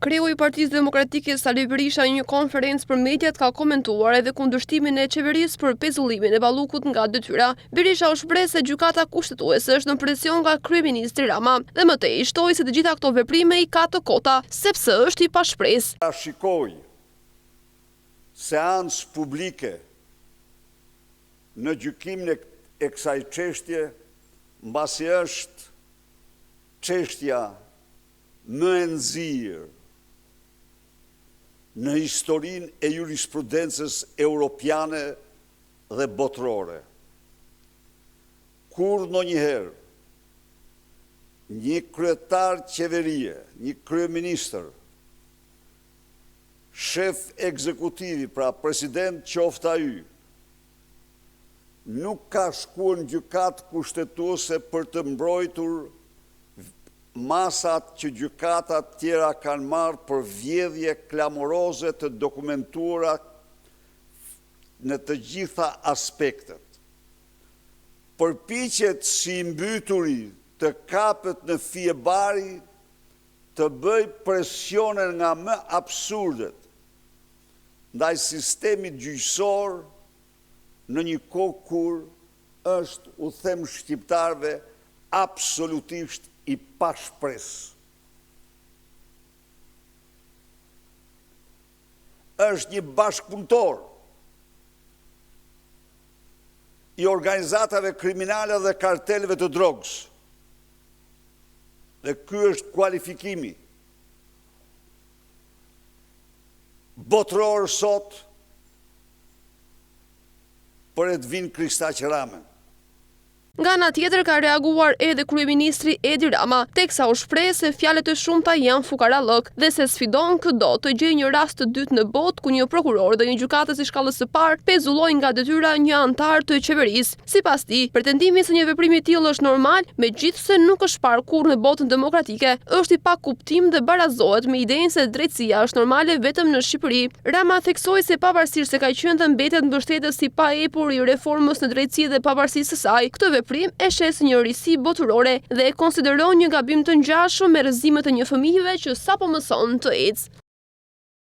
Kreu i Partisë Demokratike Sali Berisha në një konferencë për mediat ka komentuar edhe kundërshtimin e qeverisë për pezullimin e Ballukut nga detyra. Berisha u shpreh se Gjykata Kushtetuese është në presion nga kryeministri Rama dhe më tej shtoi se të gjitha këto veprime i ka të kota, sepse është i pashpresë. Parashikoj seancë publike në gjykimin e kësaj çështje, mbasi është çështja më e nxirë në historinë e jurisprudencës europiane dhe botërore. Kurrë ndonjëherë një kryetar qeverie, një kryeministër, shef ekzekutivi, pra president qoftë ai, nuk ka shkuar në Gjykatë Kushtetuese për të mbrojtur masat që gjykatat tjera kanë marrë për vjedhje klamoroze të dokumentuara në të gjitha aspektet. Përpiqet si i mbyturi të kapet në fije bari, të bëjë presione nga më absurdet ndaj sistemit gjyqësor në një kohë kur është, u them shqiptarëve, absolutisht i pashpresë. Është një bashkëpunëtor i organizatave kriminale dhe karteleve të drogës. Dhe ky është kualifikimi botëror sot për Edvin Kristaq Ramën. Nga ana tjetër ka reaguar edhe kryeministri Edi Rama, teksa u shpreh se fjalët e shumta janë fukarallëk dhe se sfidon këdo të gjejë një rast të dytë në botë ku një prokuror dhe një gjykatës i shkallës së parë pezullojnë nga detyra një anëtar të qeverisë. Sipas tij, pretendimi se një veprim i tillë është normal, megjithëse nuk është parë kurrë në botën demokratike, është i pakuptimtë dhe barazohet me idenë se drejtësia është normale vetëm në Shqipëri. Rama theksoi se pavarësisht se ka qenë dhe mbetet mbështetës i paepur i reformës në drejtësi dhe pavarësisë së saj, këtë veprim e sheh si një risi botërore dhe e konsideron një gabim të ngjashëm me rrëzimet e një fëmijëve që sapo mëson të ecë.